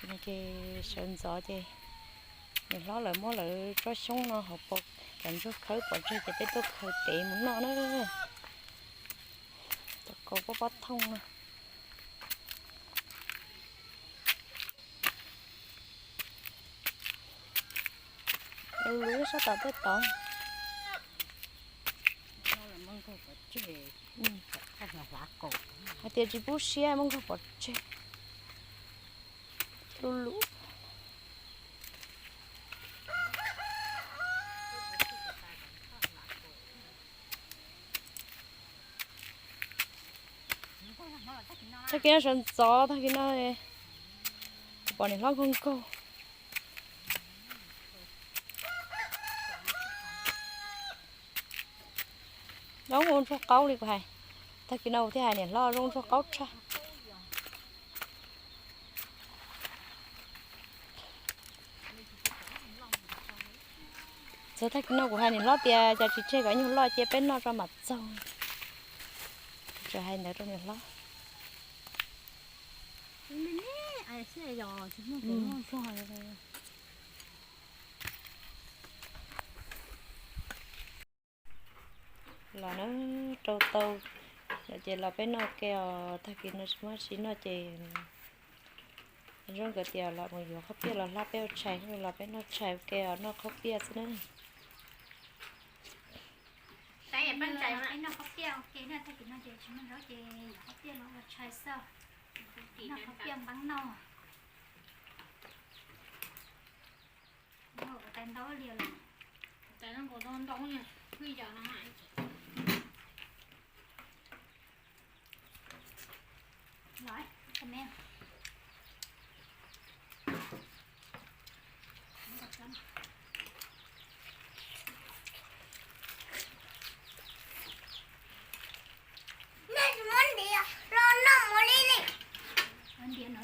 Ces sawv ntxov ces niam hlob lawv muab lawv tsob xyoob no hauv paus cov ntsuag khawb pov tseg ces peb tuaj khaws tev mus noj na. Cov kaus pob pob thooj no. Lub sab tom tej tod. Hais tias tsis pub siab muab nkaug pov tseg. Lub lub. Tag kis no sawv ntxov tag kis no, pom niam hlob nkaug nkaug. Zoo ua ntsuag qaub li kuv hais. Tag kis no kuv thiaj hais niam hlob zoo ntsuag qaub tshaj. Txog tag kis no kuv hais niam hlob tias cas tsis tseg kom nyuag loj cia peb noj tso mam txaug. Tseem hais ntawd rau niam hlob. Los na, rau tau lawm ces los peb noj ke os, tag kis no tsis muaj dab tsi noj ces zoo nkawd tias los mus yuav qhob piaj los hlab peb ua tshais, los peb noj tshais ua ke os, noj qhob piaj xwb na. Peb noj qhob piaj ua ke na, tag kis no ces tsis muaj zaub ces yuav qhob piaj los ua tshais xwb. Noj qhob piaj npaab noj. Tais ntau li lawm. Tais no nkaus ntau ntau, ib yam no. Los, me. Nej tsis muab ntiav los noj mus li li. Ntiav no.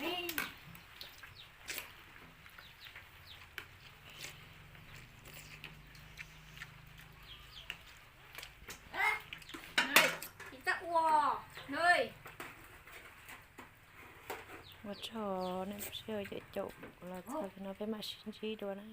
Ua tsaug nej sib caum los txog no peb mam sib ntsib dua na.